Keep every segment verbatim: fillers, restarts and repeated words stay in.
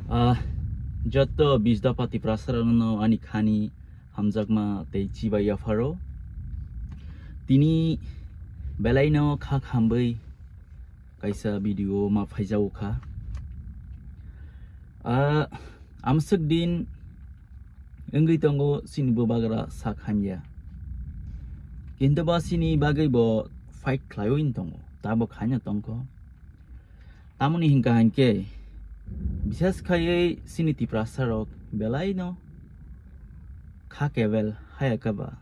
Ah, joto bish dopha Tiprasarokno ani khani hamjakma tei chibai yapharo. Tini belaino kha khambwi kaisa video ma phaijago kha. Ah, amswk din wngwi tongo chini bubagra sak hamya. Kintu ba chini bagwi bo fight khlaiwi tongo, tabo khaina tongkho. Tamoni hingka hinkhe, bises khaiwi chini Tiprasarok belaino kha kebel hayakaba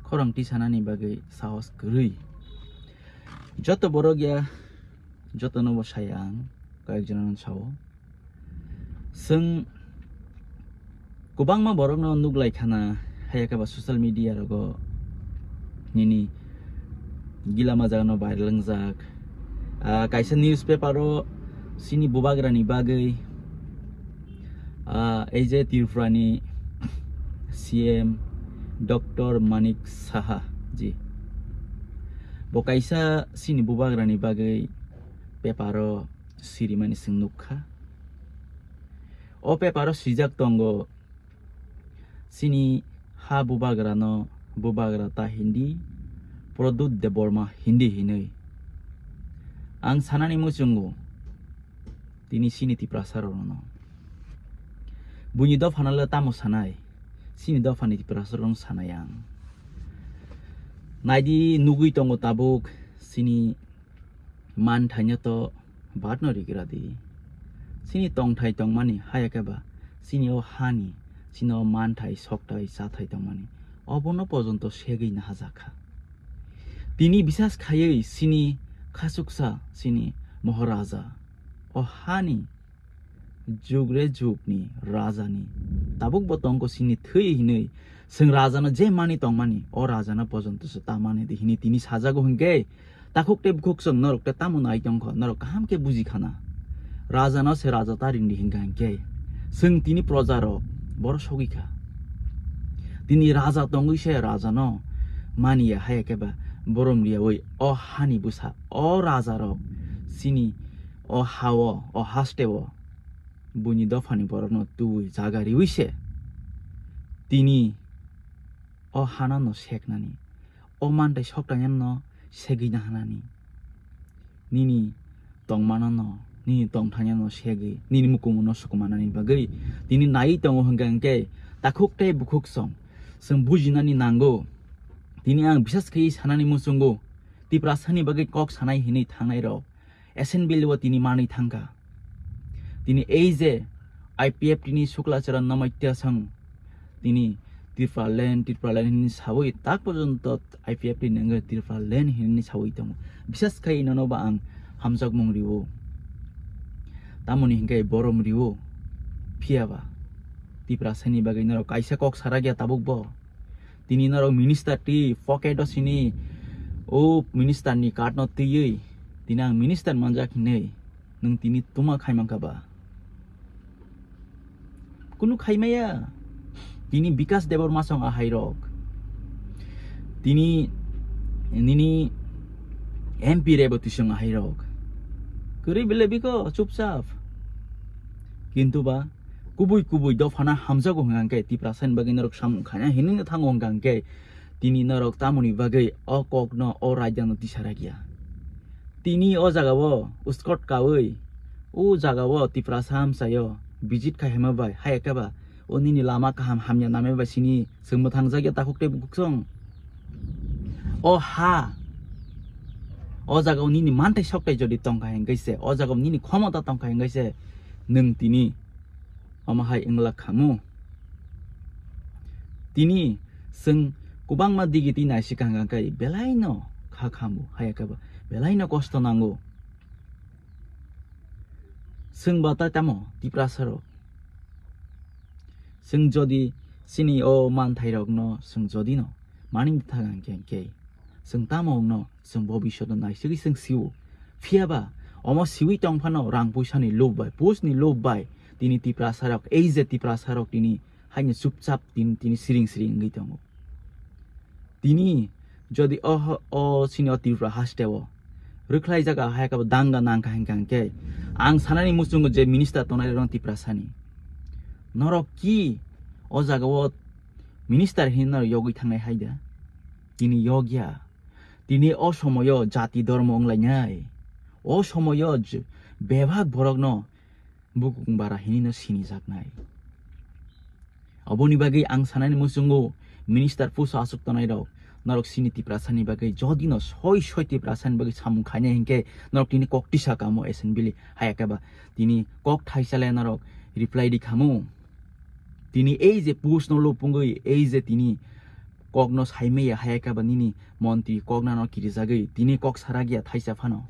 khorang tisanani bagwi sahos kwrwi. Joto borok ya, jotono bo saya ang, kayek jonano sao. Chwng kwbangma borokno nuklai khana, hayakhe ba social media rogo nini gila majagano viral wngjak. Ah, kaisa newspaper o chini bubagrani bagwi, ah, ei je Tripura ni C M Doctor Manik Saha ji, bo kaisa chini bubagrani bagwi paper o sirimani chwng nukha. O paper o swijak tongo, chini ha bubagrano bubagra ta Hindi, Pradyut Debbarma Hindi hinwi. Ang sanani muchungo, tini chini Tiprasarokno. Buini dophano le tamo sanai, chini dophani Tiprasarokno sanai ang. Naidi nugwi tongo tabuk, chini manthaino to badno rigra di. Chini tongthai tongmani hayakhe ba, chini o hani, chini o manthai, sokthai, chathai tongmani, obono pojonto segwi nahajakha. Tini bisas khaiwi chini khachuksa, chini Maharaja, o hani jugre jugni rajani tabuk bo tongko chini thwi hinwi, chwng rajano je mani tongmani, o rajano pojonto se ta mani di hinwi tini sajago hinkhe, takhuk tei bukhuk chwng norok tei tamo nai tongkho, norok kaham khe buji khana. Rajano se raja ta ringdi hinka hinkhe, chwng tini projarok boro sogwi kha. Tini raja tongwi se rajano maniya hayakhe ba borom riyawi o hani bwsa, o rajarok chini o hao, o hasteo buini dophani borokno twi jaga riwi se tini o hano no seknani, o mantai soktainano segwi nahanani, nini tongmanano, nini tongthainano segwi, nini mukumunno sukumanani bagwi tini naiwi tongo hwnkha hinkhe takhuk tei bukhuk song chwng bujinani nango. Tini ang bisas khe sanani muchungo, Tiprasani bagwi kok sanai hinwi thangnai rok assembly o tini manwi thangkha. Tini ei je I P F T ni Sukla Charan Namaitya sang tini Tripura land, Tripura land hinwi sawi tak porjonto I P F T ni wngwi Tripura land hinwi sawi tongo. Bisas khai nono ba ang hamjakmung riwo. Tamoni hinkhe borom riwo. Phiya ba Tiprasani bagwi norok kaisa kok sarakya tabuk bo. Tini norok minister twi pocket o sini o minister ni card no twiwi tini ang minister manjak hinwi nwng tini tuma khai mankha ba? Kunu khai maya. Tini Bikas Debbarma song ahai rok. Tini nini M P Rebati song ahai rok. Kwrwi bele biko chupchap. Kintu ba kubui kubui dophana hamjago hwnkha khe Tiprasani bagwi norok samung khaya hinwi no thango hwnkha khe tini norok tamoni bagwi o kokno o raidano tisarakya. Tini o jagao uskot kawi o jagao Tiprasa hamsayo visit khaima bai hayakhe ba o nini lama kaham hamya namya bai sini chwng mwthangjakya takhuk tei bukhuk song. O ha, o jagao nini mantai soktai jodi tongkha hinkhe se, o jagao nini khomota tongkha hinkhe se, nwng tini omo hai wngla khamu. Tini chwng kwbangma digi twi naisika hwnkha khe belaino kha khamu, hayakhe ba belaino kosto nango. Chwng ba tai tamo Tiprasa rok? Chwng jodi chini o manthai rokno chwng jodi no manwi thang khe, khe chwng tamo wngno chwng bo bishono naisugwi chwng siwo. Phiya ba omo siwi tong phano rang puisa ni lob bai, post ni lob bai tini Tiprasa rok, ei je Tiprasa rok tini haino chupchap tini, tini siring siring wngwi tongo. Tini jodi o, o chini o Tripura haste o Rwkhlai jaga hai khe bo danga nang kha hingkha hingkhe ang sanani muchungo je minister tongnai rok Tiprasani. Norok ki o jaga o minister hinwi norok yogwi thangnai hai da? Tini yogya. Tini o somoyo jati dhormo wnglainai. O somoyo j-, bebak borokno bukung bara hinino sinijaknai. Oboni bagwi ang sanani muchungo minister puso aswk tonai rok, norok sini Tiprasani bagwi jodino soi soi Tiprasani bagwi samung khainai hinkhe norok tini kok tisa kamo assembly hai khe ba tini kok thaisa le norok reply di khamu. Tini ei je post no lupungwi ei je tini kok no saimaya hai khe ba nini montri kok nano kirijagwi tini kok sarakya thaisa phano.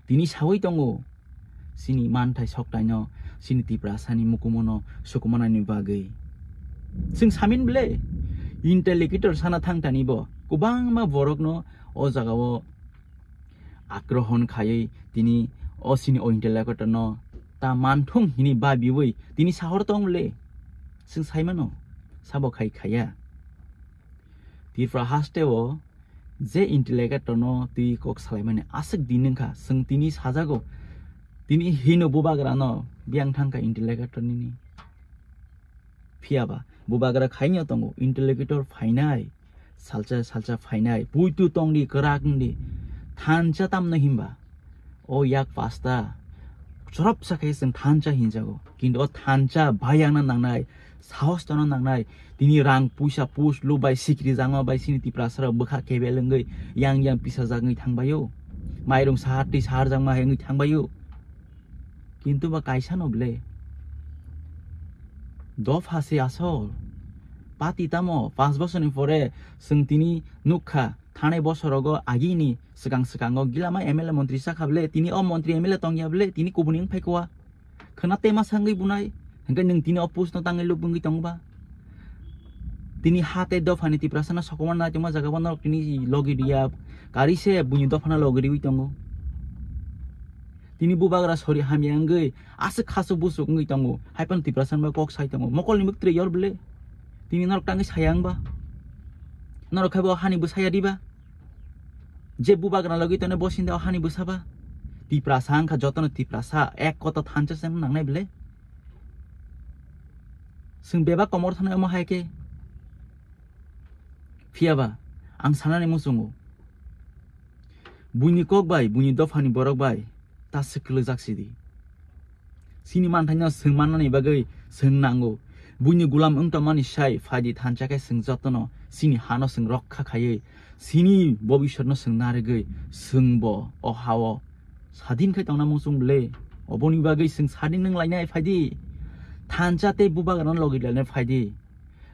Tini sawi tongo, sini manthai soktaino, sini Tiprasani mukumono sukumanani bagwi. Chwng samin ble, interlocutor sana thangtani bo, kwbangma borokno o jagao akrohon khaiwi tini o sini o interlocutor no ta manthung hini babiwi tini sahor tong le. Chwng saimano, sabo khai khaya. Tripura haste o je interlocutor no twi kok salaimani aswk din wngkha, chwng tini sajago, tini hino bubagra no biyang thangkha interlocutor nini. Phiyaba bubagra khaino tongo, interlocutor phainai, salsa salsa phainai, puitu tongdi, kwrak wngdi, thansa tamno himba. O yak pasta chorop sa khe chwng thansa hinjago, kintu o thansa bayangna nangnai, sahos tongna nangnai. Tini rang puisa pus lu bai sikri jangma bai sini Tiprasa rok bwkha kebel wngwi yang yang pisa jagwi thangbaio, mairung sahar twi sahar jangma hai wngwi thangbaio. Kintu ba kaisa no ble dopha se asol. Pati tamo panch bosorni pore chwng tini nukha, thanai bosorogo agini swkang swkango gilama M L A montri sakha ble, tini o montri M L A tongya ble, tini kubuni wng phaikwa. Khwna tema sangwi bunai, hwnkhe nwng tini o post no tangwi lubungwi tongba. Tini ha tei dophani Tiprasano sokomorna naitongma jagao norok tini logi riya, kari se buini dophano logi riwi tongo. Tini bubagra sori hamya wngwi aswk khasuk busuk wngwi tongo, haiphano Tiprasani bai kok sai tongo, mokolni bwktrwi yor bwle. Tini norok tangwi saya wngba? Norok khai bo hani bwsaya diba? Je bubagra logi tongnai bo sinda o hani bwsaba? Tiprasa wngkha jotono Tiprasa, ek kota thansa se nangnai bwle. Chwng bebak komor thanai omo hai khe. Phiyaba ang sanani muchungo. Buini kok bai, buini dophani borok bai ta swk kwlwjak sidi. Chini manthaino chwng mannani bagwi chwng nango. Buini gulam wng tongmani sai phaidi thansa khe chwng jotono chini hano chwng rokha khaiwi, chini bobisotno chwng narwgwi chwngbo o hao sadin khai tongna muchung bwle. Oboni bagwi chwng sadin wng lainai phaidi. Thansa tei bubagrano logi lainai phaidi.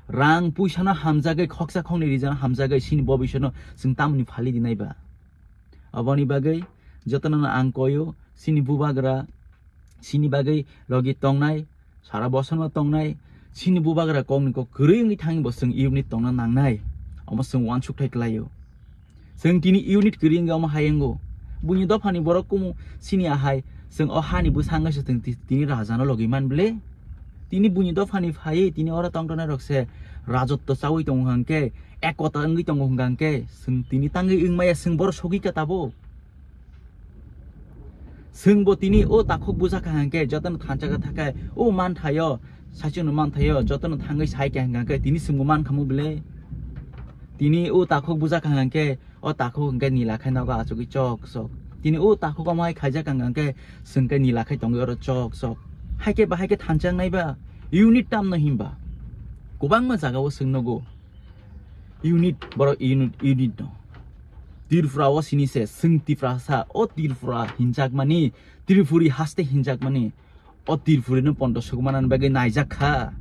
Rang puisano hamjagwi, khoksa khoknwi rijano hamjagwi chini bobisotno chwng tamoni phali dinai ba? Aboni bagwi jotono ang koyo, chini bubagra, chini bagwi logi tongnai, sara bosorno tongnai, chini bubagra kokni kok kwrwi wngwi thangwi bo chwng unit tongna nangnai, omo chwng uansuk thai kwlaio. Chwng tini unit kwrwi wngwi omo hai wngo. Buini dophani borok kumu chini ahai, chwng o hani bwskango se chwng ti-, tini rajano logi man bwle. Tini buini dophani phaiwi tini oro tongtonai rok se rajotto chawi tongo hwnkhe, ekota wngwi tongo hwnkhe, chwng tini tangwi wngmaya chwng borok sogwi kha tabuk. Chwngbo tini o takhuk bujakha hwnkhe jotono thansa kha thakhai o manthaio, saichungno manthaio, jotono thangwi sai kha hwnkhe tini chwngbo mankhamu bwle. Tini o takhuk bujakha hwnkhe o takhuk hwnkhe nila khai nogo achugwi chok chok. Tini o takhuk omo hai khaijak hwnkhe chwngkhe nila khai tongwi oro chok chok. Haikhe ba haikhe thansa wngnai ba unit tamno himba? Kwbangma jagao chwng nogo. Unit, borok unit, unit no. Tripura o sini se, chwng Tiprasa, o Tripura hinjakmani, Tripuri haste hinjakmani, o Tripuri no pondo sukmanani bagwi naijak kha.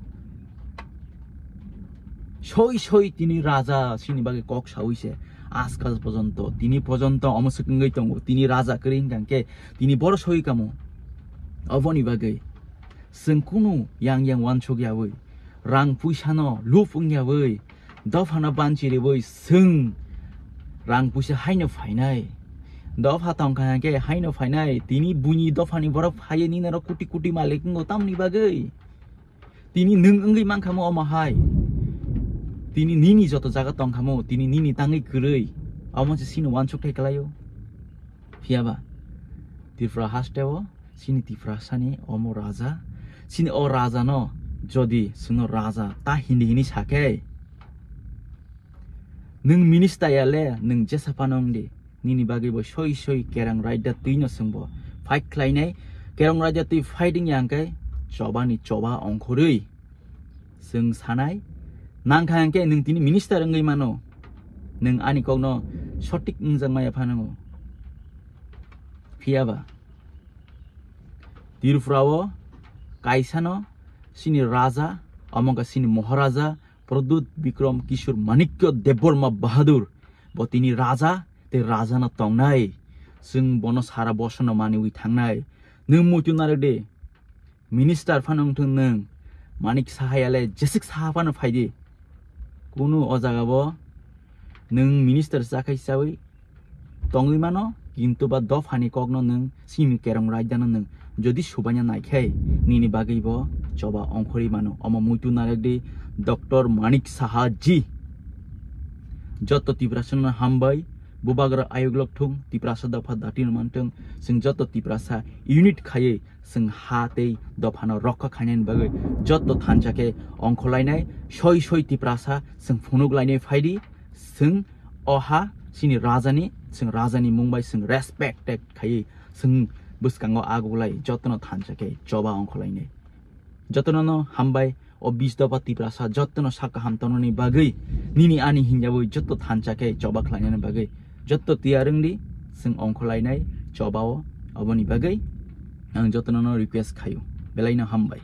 Soi soi tini raja sini bagwi kok sawi se, askal pojonto, tini pojonto omo swk wngwi tongo, tini raja kwrwi hwnkha hwnkhe, tini boro soi kamo. Oboni bagwi. Chwng kunu yang yang uansuk yawi, rang puisano lup wng yawi, dophano banchi riwi chwng rang puisa haino phainai. Dopha tongkha hwnkhe haino phainai, tini buini dophani borok phaiwi nini oro kuti kuti malik wngo tamni bagwi? Tini nwng wngwi mankhamu omo hai. Tini nini joto jaga tongkhamu, tini nini tangwi kwrwi. Omo se chini uansuk thai kwlaio. Phiya ba Tripura hasteo chini Tiprasani omo raja, chini o raja no jodi chwngno raja ta hindi hini sakhe, nwng minister ya le nwng jesa phano wng di, nini bagwi bo soi soi kerong raida twi no chwngbo fight khlainai. Kerong raida twi fighting ya hwnkhe choba ni choba ongkhorwi chwng sanai. Nangkha hwnkhe nwng tini minister wngwi mano, nwng ani kokno sotik wngjak maya phano. Phiya ba Tripura o kaisano chini raja, omo wngkha chini Maharaja Pradyut Bikram Kishore Manikya Debbarma Bahadur, bo tini raja tei raja no tongnai. Chwng bono sara bosono maniwi thangnai. Nwng muitu narwk di, minister phano wngthung nwng, Manik Saha ya le jesik Saha phano phaidi. Kunu o jaga bo nwng minister chakhai chawi tongwi mano, kintu ba dophani kokno nwng simi kerong raidano nwng jodi subaina naikhai, nini bagwi bo choba ongkhorwi mano. Omo muitu narwk di, Doctor Manik Saha ji. Jotto Tiprasano hambai, bubagra ayuk lok thung, Tiprasa dopha dati no mantong, chwng jotto Tiprasa unit khaiwi chwng ha tei dophano rokha khainani bagwi jotto thansa khe ongkhorlainai, soi soi Tiprasa chwng phunuk lainai phaidi, chwng o ha chini rajani, chwng rajani mung bai chwng respected khaiwi chwng bwskango aguglai jottono thansa khe choba ongkhorlainai. Jotono no hambai, o bis dopha Tiprasa jotono sak kaham tongnani bagwi, nini ani hinjawi jotto thansa khe choba khlainani bagwi, jotto tiyar wng di, chwng ongkhorlainai choba o, oboni bagwi ang jotono no request khaio. Belaino hambai.